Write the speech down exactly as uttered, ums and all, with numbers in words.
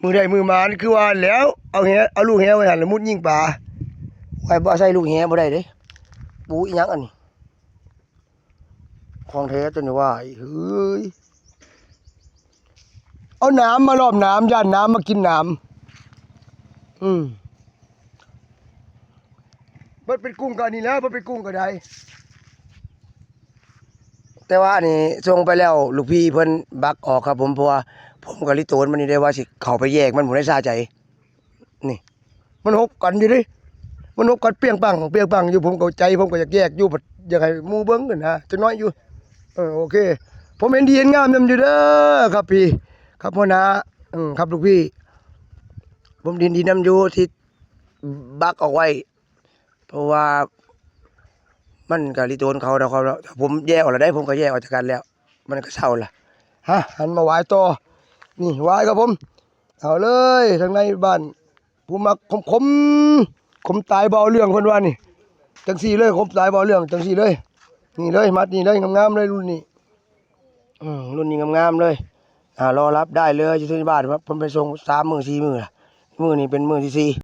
มื้อใดมื้อหมานคือว่าแล้ว เอาแห เอาลูกแหไว้หั่นแล้วมุดยิงปลา ไว้บ่ใส่ลูกแหบ่ได้เด้ ปูอีหยังอันนี้ ของแท้ตัวนี้ว่า เฮ้ย เอาหนามมาล้อมหนาม ย่านหนามมากินหนาม อืม มันเป็นกุ้งก็อันนี้แล้ว มันเป็นกุ้งก็ได้ แต่ว่าอันนี้ส่งไปแล้ว ลูกพี่เพิ่นบักออกครับผม เพราะว่าผมก็ลิโตนมันนี่ได้ว่าสิเข้าไปแยกมัน ผมได้ซาใจ นี่ มันหกกันอยู่เด้ มันหกกันเปรี้ยงปัง เปรี้ยงปังอยู่ ผมเข้าใจ ผมก็อยากแยกอยู่ อยากให้หมู่เบิ่งกันนะ จักหน่อยอยู่ เออ โอเค ผมเห็นดีเห็นงามนำอยู่เด้อครับพี่ ครับหัวหน้า อืม ครับลูกพี่ ผมเห็นดีนำอยู่ที่บักออกไว้ เพราะว่ามันก็ลิโตนเขาเนาะครับเนาะ ผมแยกออกแล้วได้ ผมก็แยกออกจากกันแล้ว มันก็เซาละ ฮะ หันมาหวายต่อ นี่หวายครับผม เอาเลย ทางในบ้าน ผู้มักขมๆ ขมตายบ่เอาเรื่อง เพิ่นว่านี่ จังซี่เลย ขมตายบ่เอาเรื่อง จังซี่เลย นี่เลย มัดนี่เลย งามๆเลย รุ่นนี้ อืม รุ่นนี้งามๆเลย อ่า รอรับได้เลย อยู่ที่บ้านครับ เพิ่นไปส่งสามมื้อสี่มื้อละ มื้อนี้เป็นมื้อที่สี่